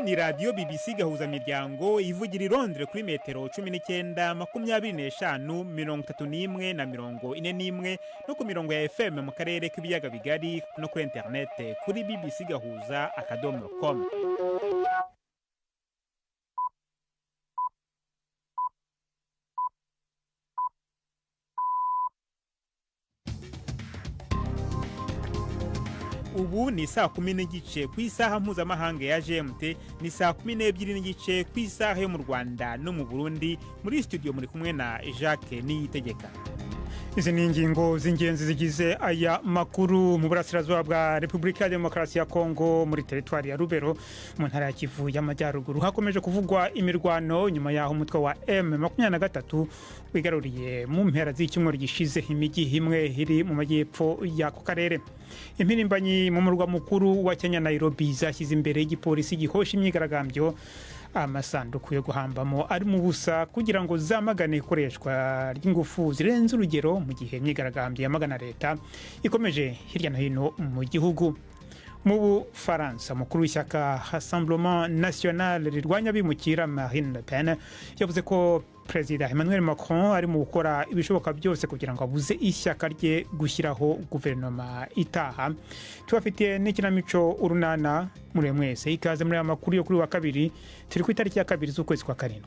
Ni radiyo BBC Gahuzamiryango ivugira i Londres kuri metero 19, 25, 31 na 41, no ku mirongo ya FM mu karere k'ibiyaga bigari, no kuri interinete kuri bbcgahuza.com. Ubu ni 10:30 ku isaha mpuzamahanga ya GMT, ni 12:30 ku isaha yo mu Rwanda no mu Burundi. Muri studio muri kumwe na Jacques Niyitegeka. Izi ni ingingo z'ingenzi zigize aya makuru. Mu burasirazuba bwa Repubulika ya Demokarasi ya Kongo, muri teritwari ya Rubero mu ntara ya Kivu y'Amajyaruguru, hakomeje kuvugwa imirwano nyuma y'aho umutwe wa M23 wigaruriye mu mpera z'icyumweru gishize imijyi imwe iri mu majyepfo y'ako karere. Impirimbanyi mu murwa mukuru wa Kenya, Nairobi, zashyize imbere y'igipolisi gihosha imyigaragambyo amasanduku yo guhambamo ari mu busa kugira ngo zamagane ikoreshwa ry'ingufu zirenze urugero, mu gihe imyigaragambyo yamagana leta ikomeje hirya no hino mu gihugu. Mu Bufaransa, umukuru w'ishyaka Rassemblement National rirwanya abimukira, Marine Le Pen, yavuze ko Perezida Emmanuel Macron ari mu gukora ibishoboka byose kugira ngo abuze ishyaka rye gushyiraho guverinoma itaha. Tubafitiye n'ikinamico Urunana. Muri mwese ikaze muri aya makuru yo kuri wa kabiri, turi ku itariki ya 2 z'ukwezi kwa 7.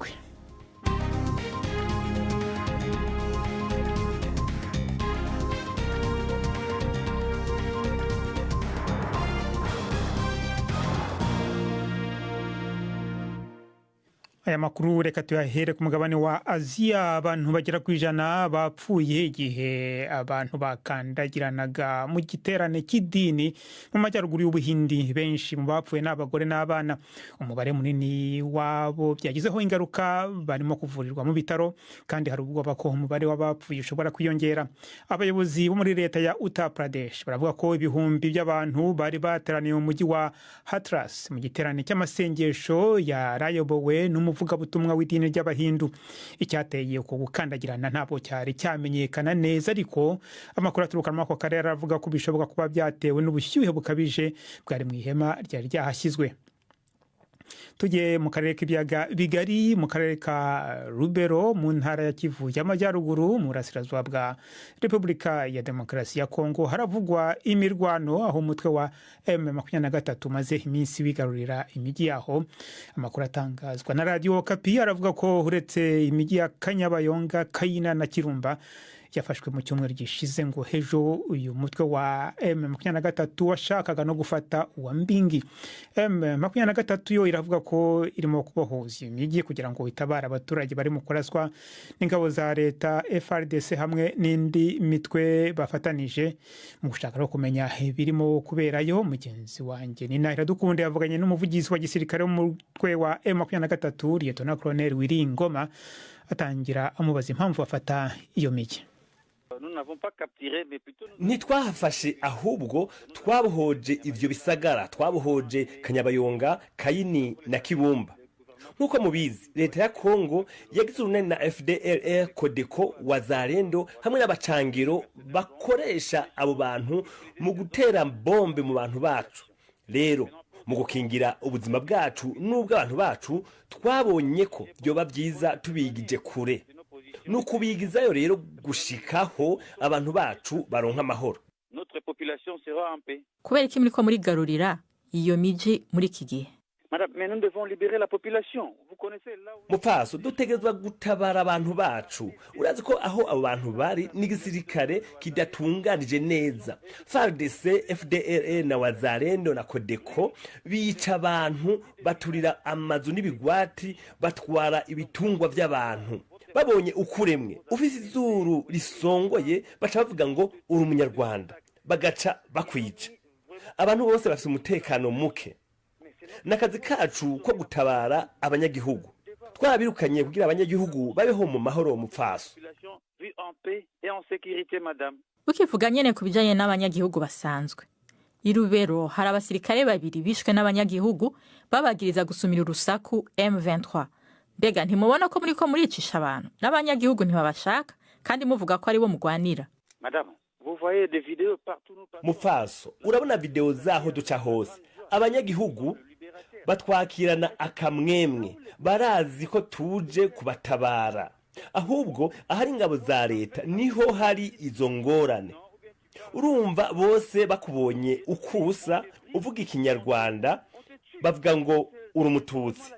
Aya makuru reka tuyahere ku mugabane wa Aziya. Abantu bagera ku 100 bapfuye igihe abantu bakandagiranaga mu giterane cy'idini mu majyaruguru y'Ubuhindi. Benshi mu bapfuye ni abagore n'abana. Umubare munini wabo byagizeho ingaruka barimo kuvurirwa mu bitaro, kandi hari ubwoba ko umubare w'abapfuye ushobora kwiyongera. Abayobozi bo muri leta ya Uttar Pradesh baravuga ko ibihumbi by'abantu bari bateraniye mu mujyi wa Hathras mu giterane cy'amasengesho yarayobowe n'umuvugabutumwa w'idini ry'Abahindu. Icyateye uko gukandagirana ntabwo cyari cyamenyekana neza, ariko amakuru aturuka muri ako karere aravuga ko bishoboka kuba byatewe n'ubushyuhe bukabije bwari mu ihema ryari ryahashyizwe. Tujye mu karere k'ibiyaga bigari, mu karere ka Rubero mu ntara ya Kivu y'Amajyaruguru mu burasirazuba bwa Repubulika ya Demokarasi ya Kongo, haravugwa imirwano aho umutwe wa M23 umaze iminsi wigarurira imijyi yaho. Amakuru atangazwa na Radio Okapi aravuga ko uretse imijyi ya Kanyabayonga, Kayina na Kirumba yafashwe mu cyumweru gishize, ngo hejo uyu mutwe wa M23 washakaga no gufata uwa Mbingi. M23 yo iravuga ko irimo kubohoza imijyi kugira ngo itabare abaturage bari mu kuraswa n'ingabo za leta FARDC hamwe n'indi mitwe bafatanije. Mu gushaka no kumenya ibirimo kuberayo, mugenzi wanjye Nina Iradukunda yavuganye n'umuvugizi wa gisirikare w'umutwe wa M23, Lieutenant Colonel Wiringoma, atangira amubaza impamvu bafata iyo mijyi. Ntitwahafashe, ahubwo twabohoje ivyo bisagara, twabohoje Kanyabayonga, Kayini na Kibumba. Nk'uko mubizi, leta ya Kongo yagize urunani na FDLR, Codeco, Wazalendo hamwe n'abacangiro bakoresha abo bantu mu gutera bombe mu bantu bacu. Rero mu gukingira ubuzima bwacu n'ubw'abantu bacu, twabonye ko byoba byiza tubigije kure, nukubigizayo rero gushikaho abantu bacu baronka amahoro. Kubera iki muriko murigarurira iyo miji muri iki gihe? Mupfaso, dutegerezwa gutabara abantu bacu. Urazi ko aho abo bantu bari n'igisirikare kidatunganije neza. FARDC, FDLR na Wazalendo na Codeco bica abantu, baturira amazu n'ibigwati, batwara ibitungwa by'abantu. Babonye ukuremwe ufise izuru risongoye baca bavuga ngo uri umunyarwanda, bagaca bakwica. Abantu bose bafise umutekano muke. Nakazi kacu ko gutabara abanyagihugu. Twabirukanye kugira abanyagihugu babeho mu mahoro, mupfaso. Ukivuga nyene ku bijanye n'abanyagihugu basanzwe, i Rubero hari abasirikare babiri bishwe n'abanyagihugu babagiriza gusumira urusaku M23. Mbega ntimubona ko muriko muricisha abantu n'abanyagihugu ntibabashaka, kandi muvuga ko aribo mugwanira? Mupfaso, urabona video zaho duca hose. Abanyagihugu Batwakirana akamwemwe, barazi ko tuje kubatabara. Ahubwo ahari ingabo za leta niho hari izo ngorane. Urumva bose bakubonye ukusa uvuga ikinyarwanda, bavuga ngo uri umututsi,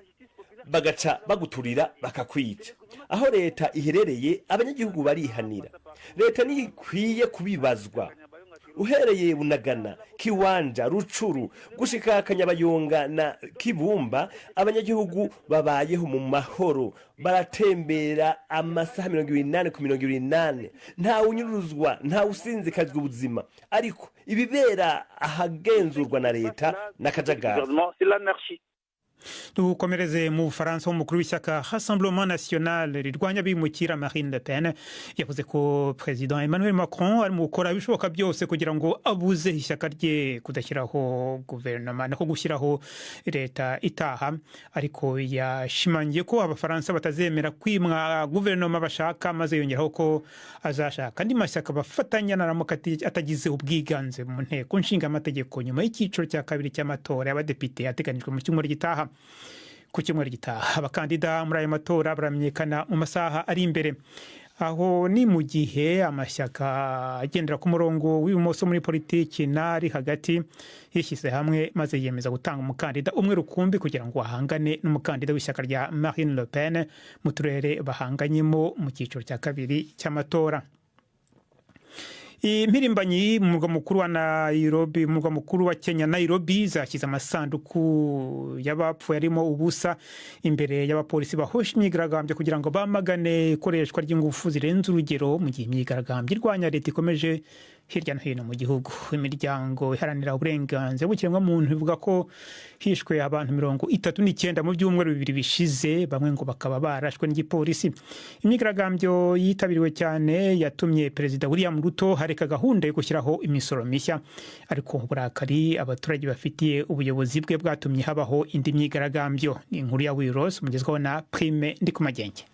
bagaca baguturira bakakwica. Aho leta iherereye abanyagihugu barihanira. Leta niyo ikwiye kubibazwa. Uhereye Bunagana, Kiwanja, Rucuru gushika Kanyabayonga na Kibumba, abanyagihugu babayeho mu mahoro, baratembera amasaha 24 ku 24, ntawe unyuruzwa, ntawe usinzikazwa ubuzima. Ariko ibibera ahagenzurwa na leta n'akajagari. Dukomereze mu Bufaransa. Umukuru w'ishyaka Rassemblement National rirwanya abimukira, Marine Le Pen, yavuze ko Perezida Emmanuel Macron ari mu gukora ibishoboka byose kugira ngo abuze ishyaka rye kudashyiraho guverinoma, nako gushyiraho leta itaha. Ariko yashimangiye ko Abafaransa batazemera kwimwa guverinoma bashaka, maze yongeraho ko azashaka andi mashyaka bafatanya naramuka atagize ubwiganze mu nteko nshingamategeko nyuma y'icyiciro cya kabiri cy'amatora y'abadepite ateganijwe mu cyumweru gitaha. Ku cyumweru gitaha abakandida muri ayo matora baramenyekana mu masaha ari imbere. Aho ni mu gihe amashyaka agendera ku murongo w'ibumoso muri politiki n'ari hagati yishyize hamwe maze yiyemeza gutanga umukandida umwe rukumbi kugira ngo ahangane n'umukandida w'ishyaka rya Marine Le Pen mu turere bahanganyemo mu cyiciro cya kabiri cy'amatora. Impirimbanyi mu murwa mukuru wa Nairobi, mu murwa mukuru wa Kenya Nairobi, zashyize amasanduku y'abapfuye arimo ubusa imbere y'abapolisi bahosha imyigaragambyo kugira ngo bamagane ikoreshwa ry'ingufu zirenze urugero mu gihe imyigaragambyo irwanya leta ikomeje hirya no hino mu gihugu. Imiryango iharanira uburenganzira bw'ikiremwamuntu ivuga ko hishwe abantu 39 mu byumweru 2 bishize, bamwe ngo bakaba barashwe n'igipolisi. Imyigaragambyo yitabiriwe cyane yatumye Perezida William Ruto hareka gahunda yo gushyiraho imisoro mishya, ariko uburakari abaturage bafitiye ubuyobozi bwe bwatumye habaho indi myigaragambyo. Ni inkuru ya Wiros mugezwaho na Prime Ndikumagenge.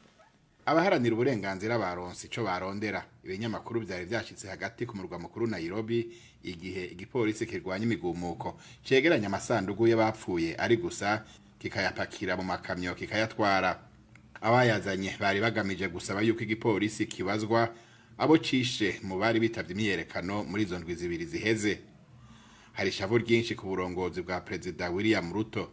Abaharanira uburenganzira baronse ico barondera. Ibinyamakuru byari byashitse hagati ku murwa mukuru Nairobi igihe igipolisi kirwanya imigumuko cegeranya amasandugu y'abapfuye ari gusa, kikayapakira mu makamyo kikayatwara. Abayazanye bari bagamije gusaba yuko igipolisi kibazwa abo cishe mu bari bitavye imyiyerekano muri izo ndwi 2 ziheze. Hari ishavu ryinshi ku burongozi bwa Perezida William Ruto.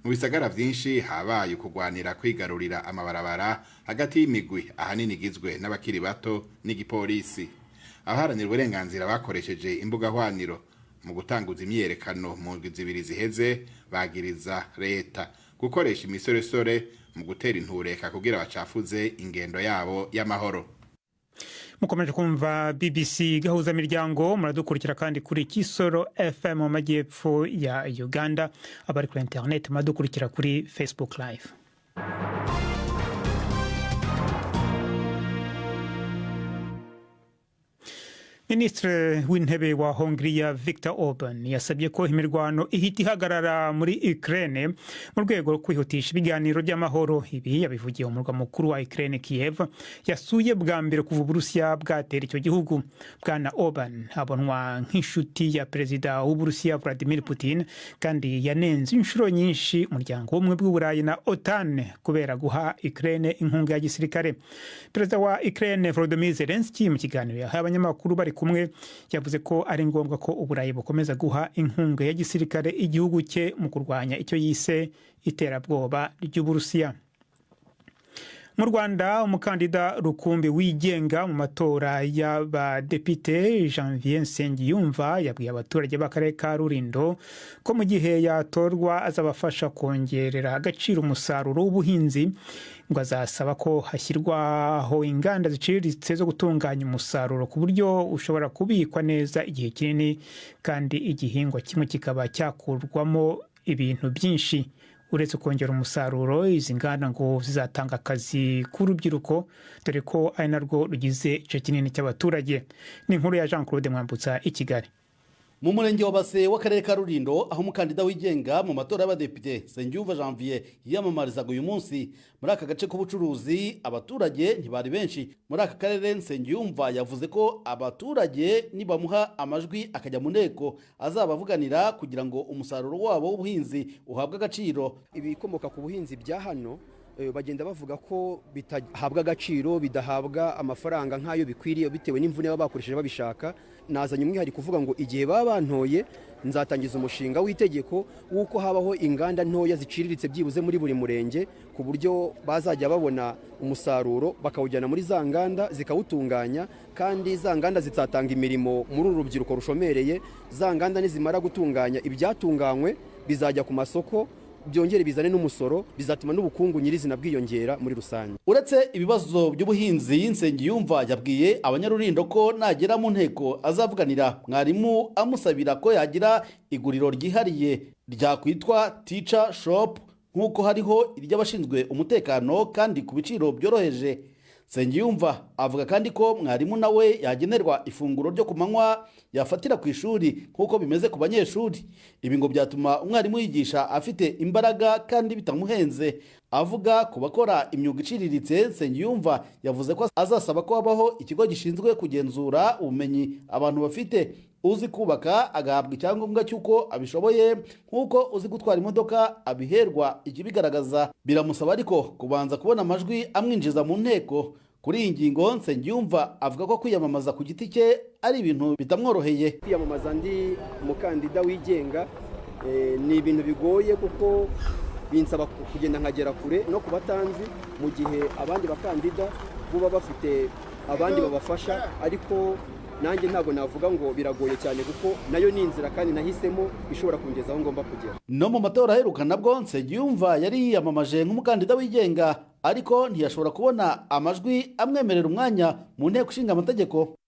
Mu bisagara vyinshi habaye kugwanira kwigarurira amabarabara hagati y'imigwi ahanini igizwe n'abakiri bato n'igipolisi. Abaharanira uburenganzira bakoresheje imbuga hwaniro mu gutanguza imyiyerekano mu ndwi 2 ziheze, bagiriza leta gukoresha imisoresore mu gutera intureka kugira bacafuze ingendo yabo y'amahoro. Mukomeje kumva BBC Gahuza Miryango, muradukurikira kandi kuri Kisoro FM mu majyepfo ya Uganda. Abari kuri internet muradukurikira kuri Facebook Live. Minisitiri w'intebe wa Hongiriya Viktor Orban yasabye ko imirwano ihita ihagarara muri Ukraine mu rwego rwo kwihutisha ibiganiro by'amahoro. Ibi yabivugiye mu murwa mukuru wa Ukraine Kiev yasuye bwa mbere kuva Uburusiya bwatera icyo gihugu. Bwana Orban abonwa nk'inshuti ya Perezida w'Uburusiya Vladimir Putin, kandi yanenze inshuro nyinshi umuryango w'ubumwe bw'Uburayi na OTAN kubera guha Ukraine inkunga ya gisirikare. Perezida wa Ukraine Volodymyr Zelensky mu kiganiro yahaye abanyamakuru bari kumwe yavuze ko ari ngombwa ko Uburayi bukomeza guha inkunga ya gisirikare igihugu cye mu kurwanya icyo yise iterabwoba ry'Uburusiya. Mu Rwanda, umukandida rukumbi wigenga mu matora y'abadepite Janvier Nsengiyumva yabwiye abaturage b'akarere ka Rulindo ko mu gihe yatorwa azabafasha kongerera agaciro umusaruro w'ubuhinzi. Ngo azasaba ko hashyirwaho inganda ziciriritse zo gutunganya umusaruro ku buryo ushobora kubikwa neza igihe kinini, kandi igihingwa kimwe kikaba cyakurwamo ibintu byinshi. Uretse kongera umusaruro, izi nganda ngo zizatanga akazi k'urubyiruko, dore ko ari narwo rugize igice kinini cy'abaturage. Ni inkuru ya Jean Claude Mwambutsa i Kigali. Mu murenge wa Base w'akarere ka Rulindo, aho umukandida wigenga mu matora y'abadepite Nsengiyumva Janvier yiyamamarizaga uyu munsi, muri aka gace k'ubucuruzi abaturage ntibari benshi. Muri aka karere Nsengiyumva yavuze ko abaturage nibamuha amajwi akajya mu nteko azabavuganira kugira ngo umusaruro wabo w'ubuhinzi uhabwe agaciro. Ibikomoka ku buhinzi bya hano bagenda bavuga ko bitahabwa agaciro, bidahabwa amafaranga nk'ayo bikwiriye bitewe n'imvune baba bakoresheje babishaka. Nazanye umwihariko uvuga ngo igihe baba bantoye nzatangiza umushinga w'itegeko w'uko habaho inganda ntoya ziciriritse byibuze muri buri murenge, ku buryo bazajya babona umusaruro bakawujyana muri za nganda zikawutunganya, kandi za nganda zizatanga imirimo muri uru rubyiruko rushomereye. Za nganda nizimara gutunganya ibyatunganywe bizajya ku masoko, byongere bizane n'umusoro, bizatuma n'ubukungu nyirizina bwiyongera muri rusange. Uretse ibibazo by'ubuhinzi, Nsengiyumva yabwiye Abanyarulindo ko nagera mu nteko azavuganira mwarimu, amusabira ko yagira iguriro ryihariye ryakwitwa Teacher Shop nk'uko hariho iry'abashinzwe umutekano kandi ku biciro byoroheje. Nsengiyumva avuga kandi ko mwarimu nawe yagenerwa ifunguro ryo ku manywa yafatira ku ishuri nk'uko bimeze ku banyeshuri. Ibi ngo byatuma umwarimu yigisha afite imbaraga kandi bitamuhenze. Avuga ku bakora imyuga iciriritse, Nsengiyumva yavuze ko azasaba ko habaho ikigo gishinzwe kugenzura ubumenyi abantu bafite. Uzi kubaka agahabwa icyangombwa cy'uko abishoboye, nk'uko uzi gutwara imodoka abiherwa ikibigaragaza. Biramusaba ariko kubanza kubona amajwi amwinjiza mu nteko. Kuri iyi ngingo Nsengiyumva avuga ko kwiyamamaza ku giti cye ari ibintu bitamworoheye. Kwiyamamaza ndi umukandida wigenga ni ibintu bigoye, kuko binsaba kugenda nkagera kure no ku batanzi, mu gihe abandi bakandida buba bafite abandi babafasha. Ariko nanjye ntabwo navuga ngo biragoye cyane, kuko nayo ni inzira kandi nahisemo ishobora kungeza aho ngomba kugera. No mu matora aheruka nabwo Nsengiyumva yari yiyamamaje nk'umukandida wigenga, ariko ntiyashobora kubona amajwi amwemerera umwanya mu nteko ishinga amategeko.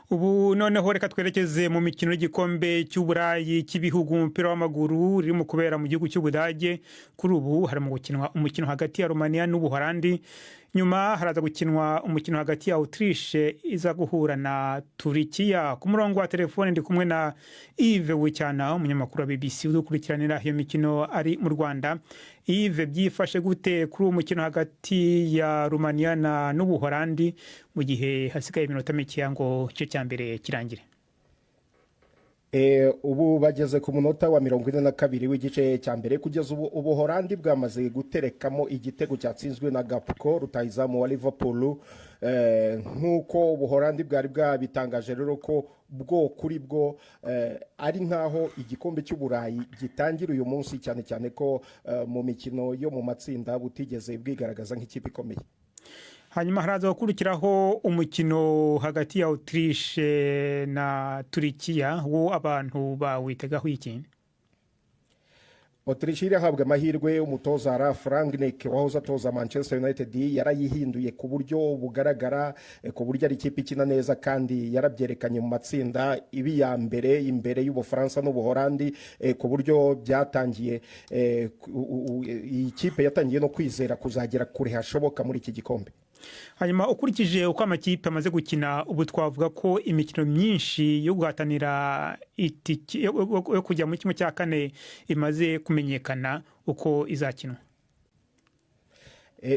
Ubu noneho reka twerekeze mu mikino y'igikombe cy'Uburayi cy'ibihugu umupira w'amaguru ririmo kubera mu gihugu cy'Ubudage. Kuri ubu harimo gukinwa umukino hagati ya Romania n'Ubuholandi, nyuma haraza gukinwa umukino hagati ya Autriche iza guhura na Turikiya. Ku murongo wa telefone ndi kumwe na Yves Bucyana, umunyamakuru wa BBC udukurikiranira iyo mikino ari mu Rwanda. Yves, byifashe gute kuri uwo mukino hagati ya Romania na n'Ubuholandi mu gihe hasigaye iminota mikeya ngo igice cya mbere kirangire? Ubu bageze ku munota wa 42 w'igice cya mbere. Kugeza ubu Ubuholandi bwamaze guterekamo igitego cyatsinzwe na Gakpo, rutahizamu wa Liverpool. Nk'uko Ubuholandi bwari bwabitangaje rero ko bwo kuri bwo ari nkaho igikombe cy'Uburayi gitangira uyu munsi, cyane cyane ko mu mikino yo mu matsinda butigeze bwigaragaza nk'ikipe ikomeye. Hanyuma haraza gukurikiraho umukino hagati ya Autriche na Turikiya, wo abantu bawitegaho iki? Autriche irahabwa amahirwe. Umutoza Ralf Rangnick wahoze atoza Manchester United yarayihinduye ku buryo bugaragara, ku buryo ari ikipe ikina neza, kandi yarabyerekanye mu matsinda ibi ya mbere imbere y'Ubufaransa n'Ubuholandi, ku buryo byatangiye iyi kipe yatangiye no kwizera kuzagera kure hashoboka muri iki gikombe. Hanyuma ukurikije uko amakipe amaze gukina ubu, twavuga ko imikino myinshi yo guhatanira itike yo kujya muri 1/4 imaze kumenyekana uko izakinwa.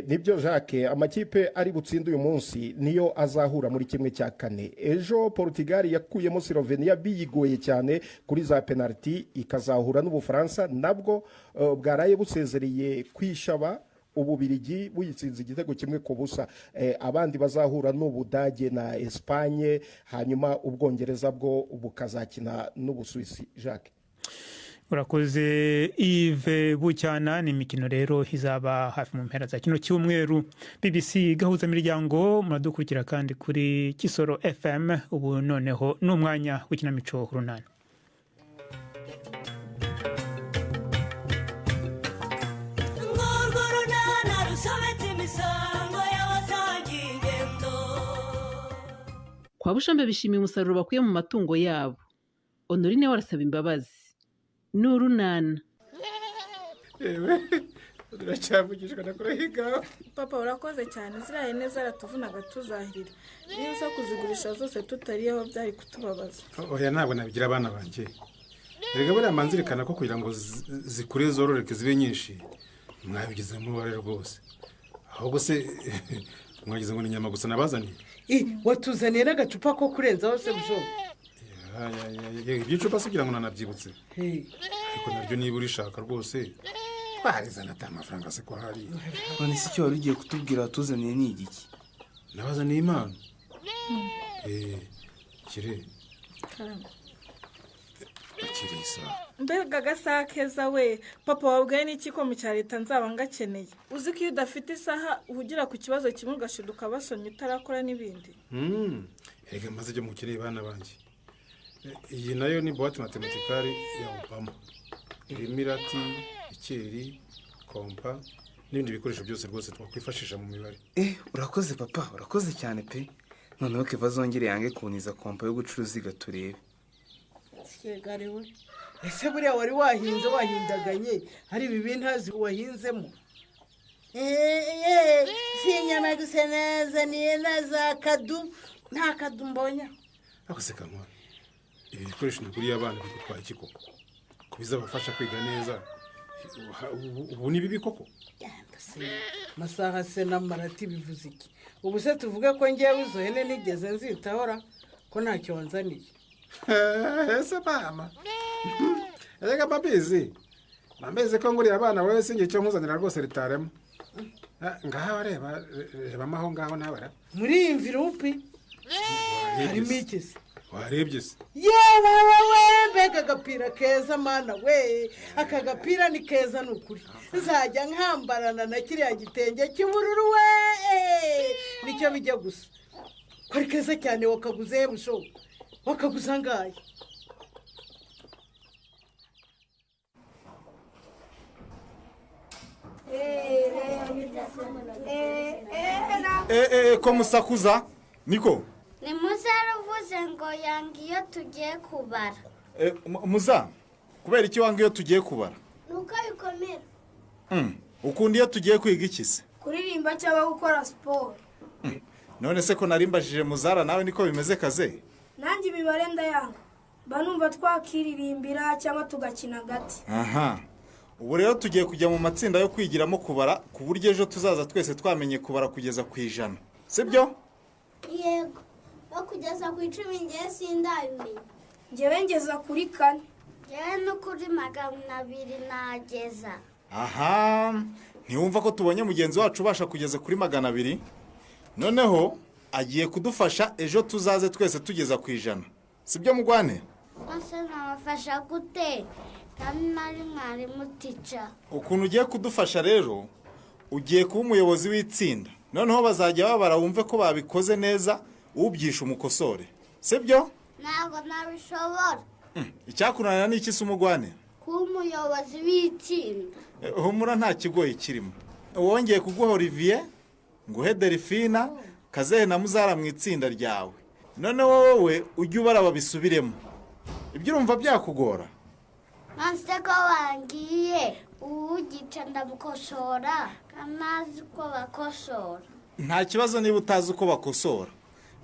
Nibyo Jacques, amakipe ari butsinde uyu munsi niyo azahura muri 1/4. Ejo Portugal yakuyemo Slovenia biyigoye cyane kuri za penalty, ikazahura n'Ubufaransa nabwo bwaraye busezereye kwishaba Ububirigi buyitsinze igitego 1-0. Abandi bazahura n'Ubudage na Espagne, hanyuma Ubwongereza bwo bukazakina n'Ubusuwisi. Jacques, urakoze Yves Bucyana. Ni imikino rero izaba hafi mu mpera za kino cyumweru. BBC Gahuza Miryango, muradukurikira kandi kuri Kisoro FM. Ubu noneho ni umwanya w'ikinamico Urunana. Kwa Bushombe bishimiye umusaruro bakuye mu matungo yabo. Honorine we arasaba imbabazi. Ni urunana. Ewe, Turacyavugishwa na kurahiga. Papa urakoze cyane, ziriya hene zaratuvunaga tuzahirira. Iyo uza kuzigurisha zose tutariyeho byari kutubabaza. Oya ntabwo nabigira abana banjye. Erega buriya manzirikana ko kugira ngo zikure zororeke zibe nyinshi mwabigizemo uruhare rwose. Ahubwo se mwagize ngo ni inyama gusa nabazaniye? Watuzaniye n'agacupa ko kurenzaho se busho? Iby'icupa se ugira ngo nanabyibutse. Ariko naryo niba urishaka rwose twarizana ata amafaranga se ko hari. None se icyo wari ugiye kutubwira watuzaniye ni igiki? Nabazaniye impano. Kire. Akiri isaha. Mbega agasaha keza we, papa wabwiye n'iki ko mu cya leta nzaba ngakeneye. Uzi ko iyo udafite isaha uhugira ku kibazo kimwe ugashiduka basomye utarakora n'ibindi. Erega maze ibyo mukeneye bana banjye. Iyi nayo ni boîte mathématicale ya Obama. Irimo irati, ikeri, kompa n'ibindi bikoresho byose rwose twakwifashisha mu mibare. Urakoze papa, urakoze cyane pe. Noneho Keva azongere yange kuboniza kompa yo gucuruza igaturebe. Kigariwe. Ese buriya wari wahinze wahindaganye hari ibi bintazi wahinzemo? Si inyama gusa nazaniye na za kadu, nta kadu mbonya. Ako se kankwa, ibi bikoresho naguriye abana bigutwaye iki koko? Ko bizabafasha kwiga neza, ubu ni bibi koko? Masaha se n'amarati bivuze iki? Ubu se tuvuge ko ngewe izo hene nigeze nzitahora ko ntacyo wanzaniye? Ese mama, erega mbabizi ko nguriye abana wowe sinjye icyo nkuzanira rwose ritaremo. Ngaha reba rebamo aho ngaho nawe. Muri iyi mvirupi harimo iki se? Warebye se? Yewe we, mbega agapira keza mana we, aka gapira ni keza ni ukuri. Nzajya nkambarana na kiriya gitenge cy'ubururu we, nicyo bijya gusa. Ko ari keza cyane wakaguze busho. Wakaguza ngaye. Ko musakuza niko? Ni muzaruvuze ngo yanga iyo tugiye kubara. Muza, kubera iki wanga iyo tugiye kubara? Nuko bikomera. Ukunda iyo tugiye kwiga iki se? Kuririmba cyangwa gukora siporo. None se ko narimbajije Muzara nawe niko bimeze kaze? Nanjye imibare ndayanga. Mba numva twakiririmbira cyangwa tugakina gati. Aha. Ubu rero tugiye kujya mu matsinda yo kwigiramo kubara ku buryo ejo tuzaza twese twamenye kubara kugeza ku 100. Sibyo? Yego. No kugeza ku 10 ngiye sindabimenya. Njyewe ngeza kuri 4. Njyewe no kuri 200 nageza. Aha. Ntiwumva ko tubonye mugenzi wacu ubasha kugeza kuri 200? Noneho agiye kudufasha ejo tuzaze twese tugeza ku 100. Sibyo mugwane? Ase nabafasha gute? Kandi nari mwarimu tica. Ukuntu ugiye kudufasha rero, ugiye kuba umuyobozi w'itsinda. Noneho bazajya babara wumve ko babikoze neza, ubyisha umukosore. Sibyo? Ntabwo nabishobora. Icyakunanira ni iki se umugwane? Kuba umuyobozi w'itsinda. Humura nta kigoyi kirimo. Wongeye kuguha Olivier, nguhe Delphina, Kazehe na Muzara mu itsinda ryawe. Noneho wowe ujye ubara babisubiremo. Ibyo urumva byakugora? Nonse ko wangiye uwugica ndamukosora kanazi uko bakosora. Nta kibazo niba utazi uko bakosora.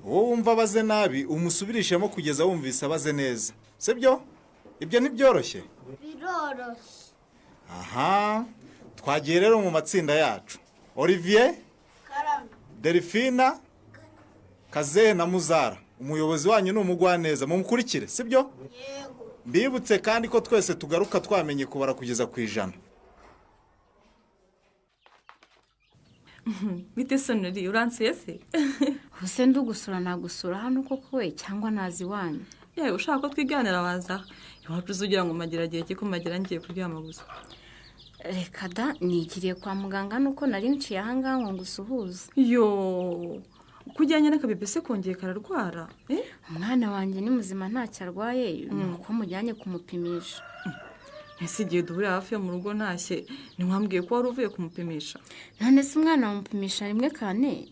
Wowe wumva abaze nabi umusubirishemo kugeza wumvise abaze neza. Sibyo? Ibyo ntibyoroshye? Biroroshye. Aha, twagiye rero mu matsinda yacu. Olivier, Karame, Delphina, Kazehe na Muzara. Umuyobozi wanyu ni umugwaneza, mumukurikire, sibyo? Yego. Mbibutse kandi ko twese tugaruka twamenye kubara kugeza ku 100. Bite sonori uransuye se? Ubuse ndugusura nagusura hano koko we cyangwa nazi wanyu? Yewe ushaka ko twiganira waza. Iwacu uzugira ngo magira gihe kiko magira ngiye kuryama gusa. Reka da nigiriye kwa muganga nuko nari nciye aha ngaha ngo ngusuhuze. Yo, kujyanye n'akabebe se kongeye kararwara? Umwana wanjye ni muzima ntacyo arwaye, nuko mujyanye kumupimisha. Ese igihe duhurira hafi yo mu rugo ntashye ntiwambwiye ko wari uvuye kumupimisha? None se umwana bamupimisha rimwe kane?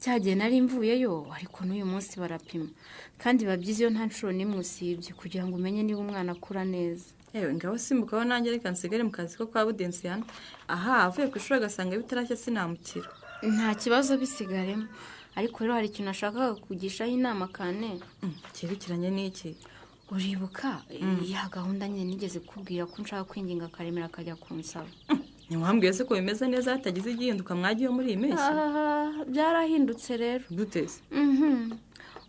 Cyagiye nari mvuyeyo ariko n'uyu munsi barapima. Kandi biba byiza iyo nta nshuro n'imwe usibye kugira ngo umenye niba umwana akura neza. Yewe ngaho simbukaho nanjye reka nsigare mu kazi ko kwa Budensiyana. Aha avuye ku ishuri agasanga bitarashya sinamukira. Nta kibazo bisigaremo. Ariko rero hari ikintu nashakaga kukugishaho inama Kane. Cyerekeranye n'iki? Uribuka ya gahunda nyine nigeze kukubwira ko nshaka kwinginga Karemera akajya kunsaba. Ntiwambwiye se ko bimeze neza hatagize igihinduka mwagiye muri iyi mpeshyi? Byarahindutse rero. Gute se?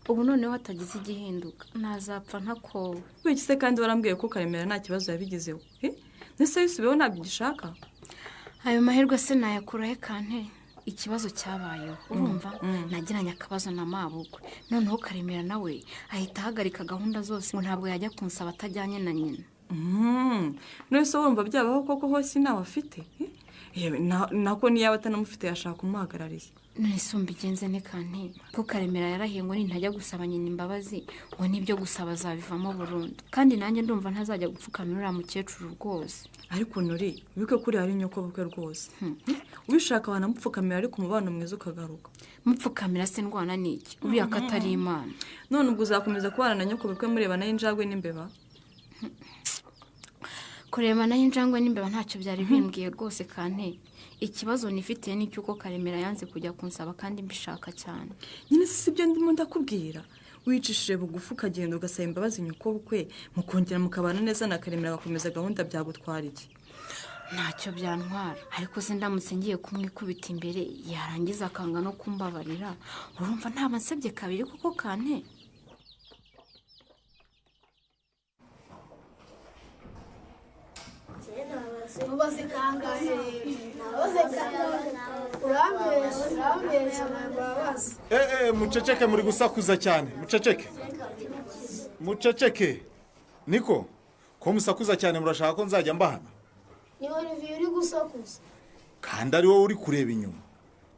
Ubu noneho hatagize igihinduka ntazapfa ntakowe. Wiki se kandi warambwiye ko Karemera nta kibazo yabigizeho. Nese yisubiyeho ntabyo ugishaka? Ayo mahirwe se nayakurahe Kante? Ikibazo cyabayeho urumva nagiranye akabazo na mabukwe, noneho Karemera nawe ahita ahagarika gahunda zose ngo ntabwo yajya kunsaba atajyanye na nyina. None se wumva byabaho koko hose ntawe afite? Yewe nako niyo atanamufite yashaka umuhagarariye. None se umbigenze ne Kante, ko Karemera yarahiye ngo nintajya gusaba nyina imbabazi ngo nibyo gusaba azabivamo burundu, kandi nanjye ndumva ntazajya gupfukamira uriya mukecuru rwose. Ariko Nuri wibike kuri hari nyoko bukwe rwose. Ubishaka wanamupfukamira ariko umubano mwiza ukagaruka. Mupfukamira se ndwana n'iki? Uriya ko atari Imana. None ubwo uzakomeza kubana na nyoko bukwe murebana y'injangwe n'imbeba? Kurebana y'injangwe n'imbeba ntacyo byari bimbwiye rwose Kante. Ikibazo nifitiye ni cy'uko Karemera yanze kujya kunsaba kandi mbishaka cyane. Nyine si ibyo ndimo ndakubwira. Wicishije bugufi ukagenda ugasaba imbabazi nyoko bukwe mukongera mukabana neza na Karemera agakomeza gahunda, byagutwara iki? Ntacyo byantwara, ariko se ndamutse ngiye kumwikubita imbere yarangiza akanga no kumbabarira, urumva ntaba nsabye kabiri kuko Kante. Ubaze kangahe? Ubaze kangahe? Urambeshya mbabaza. Muceceke, muri gusakuza cyane. Muceceke. Muceceke. Niko ko musakuza cyane murashaka ko nzajya mbahana? Ni Olivier uri gusakuza. Kandi ari wowe uri kureba inyuma.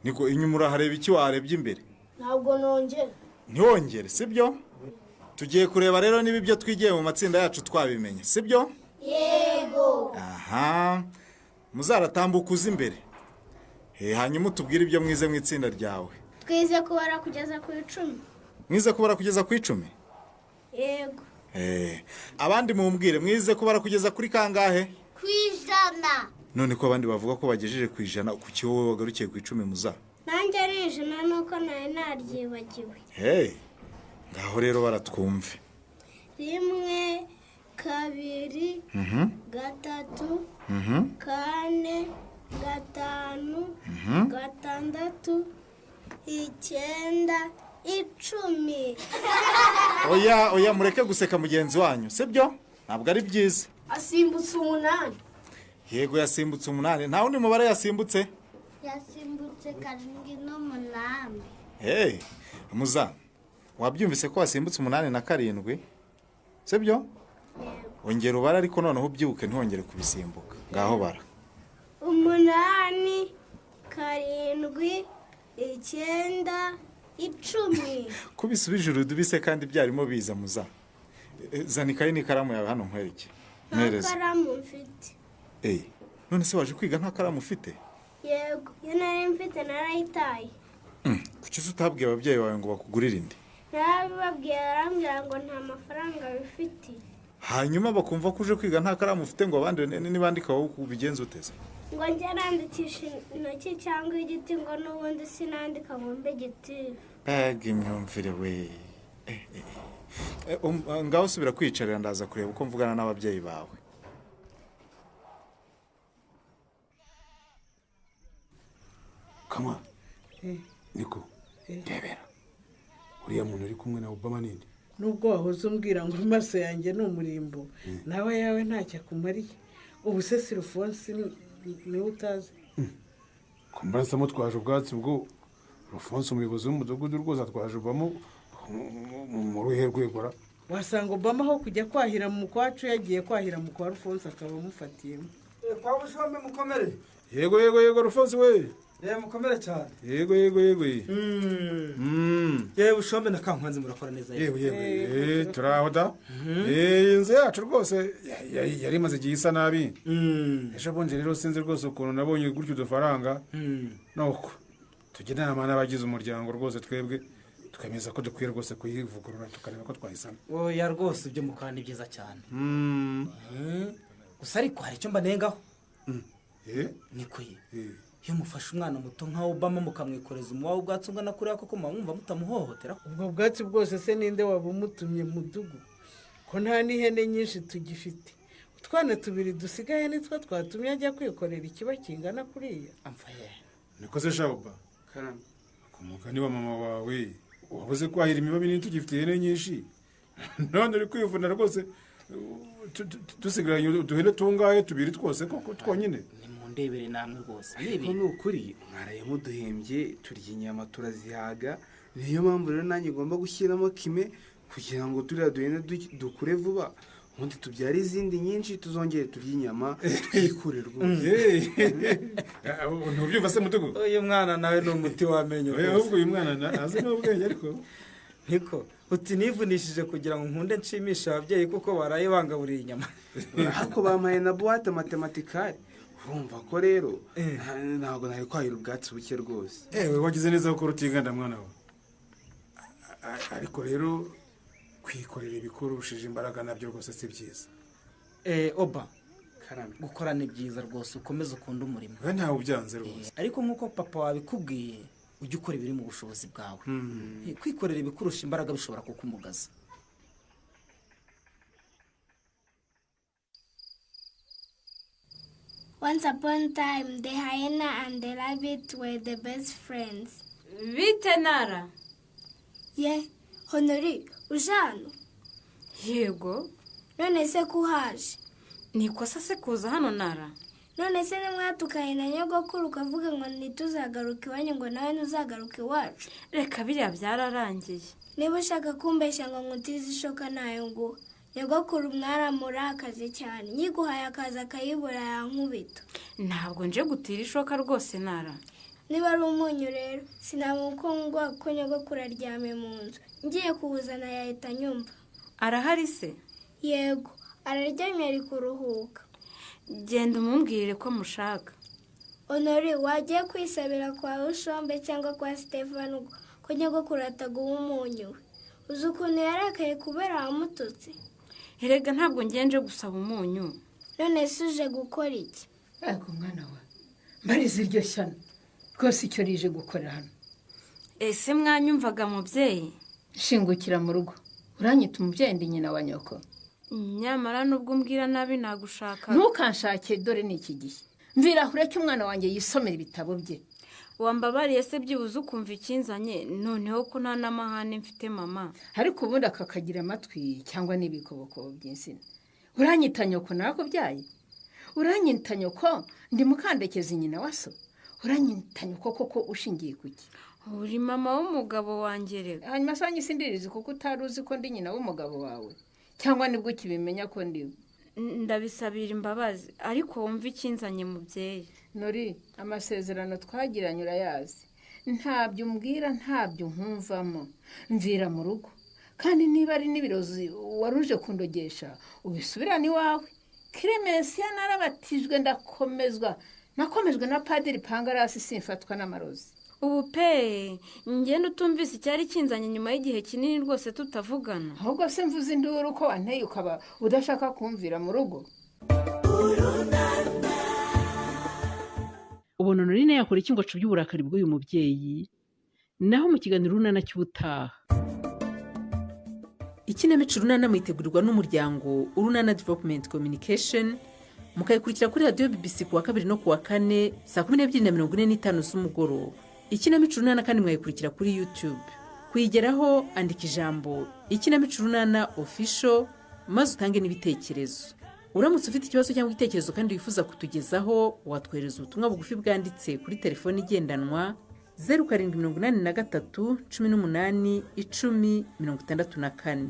Niko inyuma urahareba iki warebye imbere? Ntabwo nongera. Ntiwongere, sibyo? Tugiye kureba rero niba ibyo twigiye mu matsinda yacu twabimenye, sibyo? Yego. Aha. Muzaratambuka uza imbere. Hanyuma utubwire ibyo mwize mu itsinda ryawe. Twize kubara kugeza ku 10. Mwize kubara kugeza ku 10? Yego. Abandi mumbwire mwize kubara kugeza kuri kangahe? Ku 100. None ko abandi bavuga ko bagejeje ku 100, kuki wowe wagarukiye ku 10 muza? Nanjye ari 100 nuko nari naryibagiwe. Ngaho rero baratwumve. 1 2 3 4 5 6 9 10. Oya mureke guseka mugenzi wanyu, sibyo? Ntabwo ari byiza. Asimbutse 8. Yego yasimbutse 8. Nta wundi mubare yasimbutse? Yasimbutse 7 n'8. Muza, wabyumvise ko wasimbutse 8 na 7? Sibyo? Ongera ubara ariko noneho ubyibuke ntongere kubisimbuka. Ngaho bara. 8 7 9 10. Kubisubije urudubise kandi byarimo biza muza. Zana ikayi n'ikaramu yawe hano nkwereke. Mpereza. Nta karamu mfite. None se waje kwiga nta karamu ufite? Yego, iyo nari mfite narayitaye. Kuki utabwiye ababyeyi bawe ngo bakugurire indi? Narabibabwiye barambwira ngo nta mafaranga bifite. Hanyuma bakumva ko uje kwiga nta karamu ufite ngo abandi nibandika wowe ubigenza uteze? Ngo njye nandikisha intoki cyangwa igiti ngo n'ubundi sinandika ngo mbe gitifu. Mbega imyumvire we. Ngaho subira kwiyicarira ndaza kureba uko mvugana n'ababyeyi bawe. Kama niko ndebera uriya muntu uri kumwe na Obama ninde? Nubwo wahoze umbwira ngo amaso yanjye ni umurimbo, nawe yawe ntacyo akumariye. Ubu se Sirufonsi niwe utazi? Kumbara se mutwaje ubwatsi bwo Rufonsi umuyobozi w'umudugudu rwose atwaje Obama mu ruhe rwegora. Wasanga Obama aho kujya kwahira mu kwacu yagiye kwahira mu kwa Rufonsi akaba amufatiyemo. Kwa Bushombe mukomere. Yego yego yego Rufonsi we. Mukomere cyane. Yego yego yego. Yewe Bushombe na Kankwanzi murakora neza. Yego yego. Turaho da. Inzu yacu rwose yari imaze igihe isa nabi. Ejo bundi rero sinzi rwose ukuntu nabonye gutyo udufaranga. Nuko tujya inama n'abagize umuryango rwose twebwe Twemeza ko dukwiye rwose kuyivugurura tukareba ko twayisana. Oya rwose ibyo mukora ni byiza cyane. Gusa ariko hari icyo mbanengaho. Niko ye. Iyo mufashe umwana muto nka Obama mukamwikoreza umuwa w'ubwatsi ungana kuriya koko mwumva mutamuhohotera. Ubwo bwatsi bwose se ninde wabumutumye mudugu? Ko nta n'ihene nyinshi tugifite. Utwana tubiri dusigaye nitwo twatumye ajya kwikorera ikiba kingana kuriya. Amfaye. Niko se Shaoba. Karame. Kumuka niba mama wawe wabuze kwahira imiba minini tugifite ihene nyinshi. None uri kwivuna rwose dusigaranye uduhene tungahe tubiri twose koko twonyine. Nimundebere namwe rwose. Ariko ni ukuri mwaraye muduhembye turya inyama turazihaga, niyo mpamvu rero nanjye ngomba gushyiramo kime kugira ngo turiya duhene dukure vuba, ubundi tubyare izindi nyinshi tuzongere turye inyama twikure rwose. Ntubyumva se mudugu? Uyu mwana nawe ni umuti w'amenyo rwose. Ahubwo uyu mwana azi n'ubwenge ariko. Niko uti nivunishije kugira ngo nkunde nshimishe ababyeyi kuko baraye bangaburiye inyama. Ariko bampaye na boîte matematikale. Urumva ko rero ntabwo nari kwahira ubwatsi buke rwose. Ewe wagize neza gukora utiganda mwana we. Ariko rero kwikorera ibikurushije imbaraga nabyo rwose si byiza. Oba Karame. Gukora ni byiza rwose ukomeze ukunde umurimo. We ntawe ubyanze rwose. Ariko nkuko papa wabikubwiye ujye ukora ibiri mu bushobozi bwawe. Kwikorera ibikurusha imbaraga bishobora kukumugaza. Once upon a time, the hyena and the rabbit were the best friends. Bite Nara? Ye, Honori, uje hano? Yego. None se ko uhaje? Ni ikosa se kuza hano Nara? None se nimwatukanye na nyogokuru ukavuga ngo ntituzagaruke iwanyu ngo nawe ntuzagaruke iwacu? Reka biriya byararangiye. Niba ushaka kumbeshya ngo nkutize ishoka nayo nguha. Nyogokuru mwaramurakaze cyane, nyiguhaye akaza akayibura yankubita. Ntabwo nje gutira ishoka rwose Nara. Niba ari umunyu rero sinamukungwa kuko nyogokuru aryamye mu nzu. Ngiye kuwuzana yahita anyumva. Arahari se? Yego, araryamye ari kuruhuka. Genda umumbwirire ko mushaka. Honori, wagiye kwisabira kwa Bushombe cyangwa kwa Stefano ko nyogokuru ataguha umunyu we. Uzi ukuntu yarakaye kubera wamututse? Erega ntabwo ngenje gusaba umunyu. None se uje gukora iki? Yego mwana wa, mbariza iryo shyano rwose icyo rije gukora hano. Ese mwanyumvaga mubyeyi? Shingukira mu rugo, uranyita umubyeyi ndi nyina wa nyoko. Nyamara nubwo umbwira nabi nagushaka. Ntukanshake dore ni iki gihe. Mvira ureke umwana wanjye yisomera ibitabo bye. Wambabariye se byibuze ukumva ikinzanye, noneho ko nta n'amahane mfite mama. Ariko ubundi akakagira amatwi cyangwa n'ibikoboko by'insina. Uranyita nyoko nakubyaye? Uranyita nyoko ndi mukandekezi nyina wa so? Uranyita nyoko koko ushingiye kuki? Uri mama w'umugabo wanjye rero. Hanyuma se wanyisindiriza kuko utari uzi ko ndi nyina w'umugabo wawe? Cyangwa nibwo ukibimenya ko ndiwe? Ndabisabira imbabazi ariko wumva ikinzanye mubyeyi. Nori, amasezerano twagiranye urayazi. Ntabyo umbwira ntabyo nkumvamo. Mvira mu rugo. Kandi niba ari n'ibirozi waruje kundogesha ubisubirane iwawe. Clemensia narabatijwe ndakomezwa. Nakomejwe na Padiri Pangarasi simfatwa n'amarozi. Ubu pe ngende utumvise icyari kinzanye nyuma y'igihe kinini rwose tutavugana. Ahubwo se mvuze induru ko wanteye ukaba udashaka kumvira mu rugo. Ubona Honorine yakora iki ngo acubye uburakari bw'uyu mubyeyi? Naho mu kiganiro Urunana cy'ubutaha. Ikinamico Urunana mwitegurirwa n'umuryango Urunana Development Communication, mukayikurikira kuri radiyo BBC kuwa kabiri no kuwa kane saa 12:45 z'umugoroba. Ikinamico Urunana kandi mwayikurikira kuri YouTube. Kuyigeraho andika ijambo Ikinamico Urunana Official maze utange n'ibitekerezo. Uramutse ufite ikibazo cyangwa igitekerezo kandi wifuza kutugezaho, watwohereza ubutumwa bugufi bwanditse kuri telefoni igendanwa 0783 18 10 64.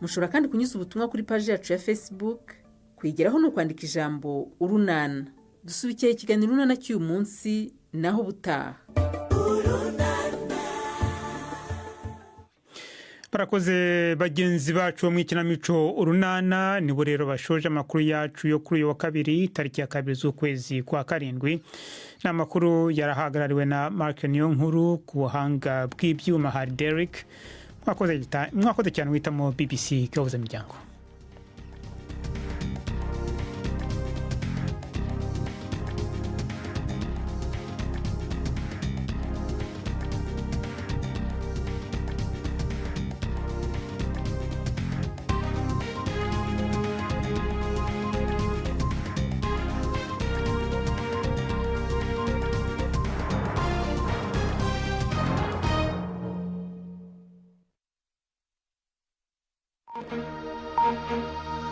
Mushobora kandi kunyuza ubutumwa kuri paji yacu ya Facebook. Kuyigeraho ni ukwandika ijambo Urunana. Dusubikiye ikiganiro Urunana cy'uyu munsi, naho ubutaha. Barakoze bagenzi bacu bo mu ikinamico Urunana. Nibo rero bashoje amakuru yacu yo kuri uyu wa kabiri, tariki ya 2 z'ukwezi kwa 7. Ni amakuru yarahagarariwe na Mark Niyonkuru, ku buhanga bw'ibyuma hari Derrick. Mwakoze cyane witamo BBC Gahuza Miryango. Thank you.